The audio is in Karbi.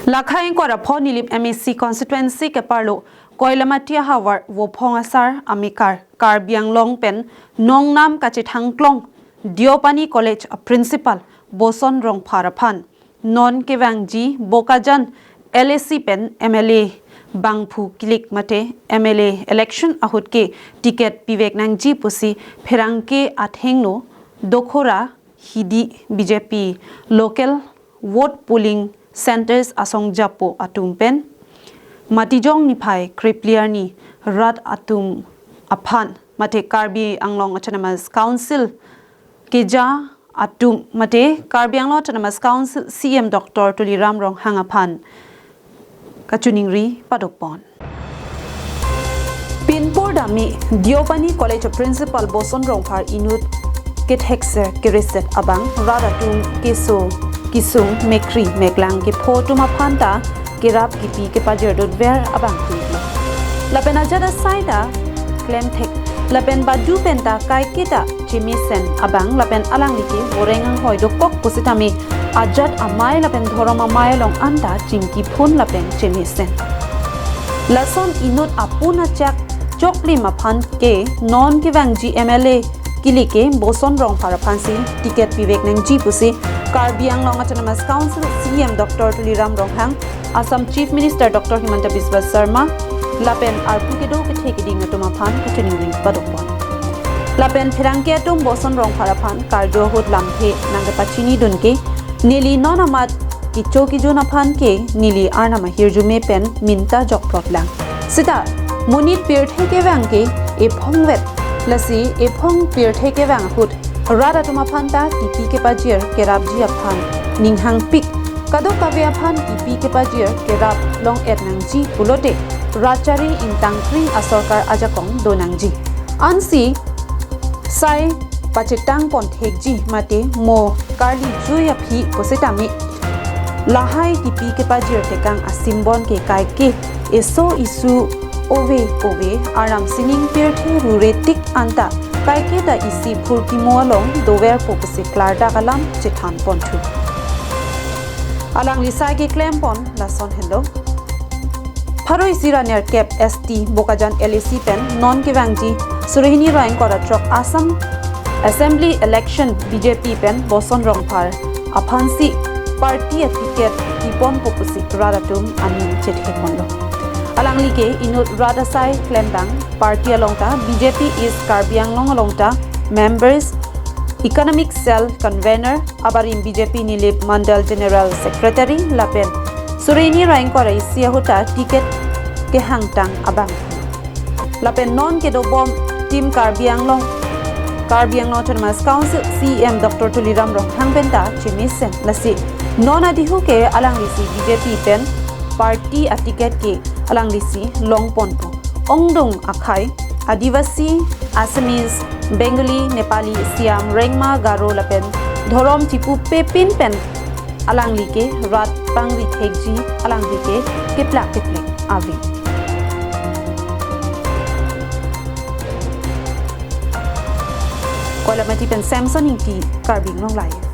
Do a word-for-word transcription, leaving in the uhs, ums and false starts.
Lakhai ingkoi ra pho Nilip M A C constituency keparlo Koilamati ahavar Vophong asar amekar Karbi Anglong pen nongnam kachethangklong Deopani College a principal Boson Rongphar aphan non kevangji Bokajan L A C pen M L A bangphu kilik mate M L A election ahut ke ticket pivek nangji pusi pherangke athengno Dokhora Hidi B J P local vote polling centres asong japo atum pen Matijong niphai krepli arni rat atum aphan mate Karbi Anglong Autonomous Council keja atum mate Karbi Anglong Autonomous Council C E M Doctor Tuliram Ronghang aphan kachiningri padopon. Pinpur dami Deopani College Principal Boson Rongphar inut kethekser kereset abang rat atum keso kisung mekri meklang kepho atum aphan ta kerap kipi kepajir dotver abang tuiklo. Lapen ajat asai ta klemthek lapen badu pen ta kaiketa chemesen abang lapen alangli ke voreng anghoi dokok pusitame ajat amei lapen dhorom amei along anta chingki phun lapen chemesen. Lason inut apun achak choklim aphan ke non kevangji M L A kilik ke Boson Rongphar aphansi ticket pivek nangji pusi Karbi Anglong Autonomous Council C E M Doctor Tuliram Ronghang, Assam Chief Minister Doctor Himanta Biswa Sarma lapen arpu kedo kethe keding atum aphan kachiningri padopon. Lapen pherangke atum Boson Rongphar aphan karjo ahut lamthe nangkepachinidun ke neli non amat kecho kejun aphan ke neli arnam ahirjume pen minta jokplot lang. Sita monit pirthe kevang ke ephong vet, lasi ephong pirthe kevang ahut rat atum aphan ta kipi kepajir kerapji aphan ninghangpik, kadokave aphan kipi kepajir kerap long-et nangji pulote rat chari ingtangkring asorkar ajakong do nangji. Ansi sai pachetang pon thekji mate mo karli jui aphi pusitame lahai kipi kepajir tekang asimbon ke kaike eso isu ove ove aram sining pirthe rure tik anta kaiketa isi phurkimo along doverpo pusi klardak alam chethan ponthu. Alangli sai keklem pon lason henlo. Pharo isi ra nerkep S T Bokajan L A C pen non kevangji suri hini ra ingkoi ra throk Assam Assembly Election B J P pen Boson Rongphar aphansi party a ticket piponpo pusi rat atum aning chethe ponlo. Alangli ke inut rat asai klembang party along ta B J P East Karbi Anglong along ta members, Economic Cell Convener, abarim B J P Nilip Mandal General Secretary lapen suri hini ra ingkoi ra isi ahut ta ticket kehangtang abang. Lapen non kedobom Team Karbi Anglong, Karbi Anglong Autonomous Council C E M Doctor Tuliram Ronghang pen ta chemesen, lasi non adihu ke alanglisi B J P pen party a ticket ke alanglisi long ponpo. Ongdung akhei Adivasi, Assamese, Bengali, Nepali, Siam, Rengma, Garo lapen dhorom chipupe pin pen alangli ke rat pangri thekji, alangli ke keplak keplek ave. Koilamati pen Samson Ingti, Karbi Anglong Live.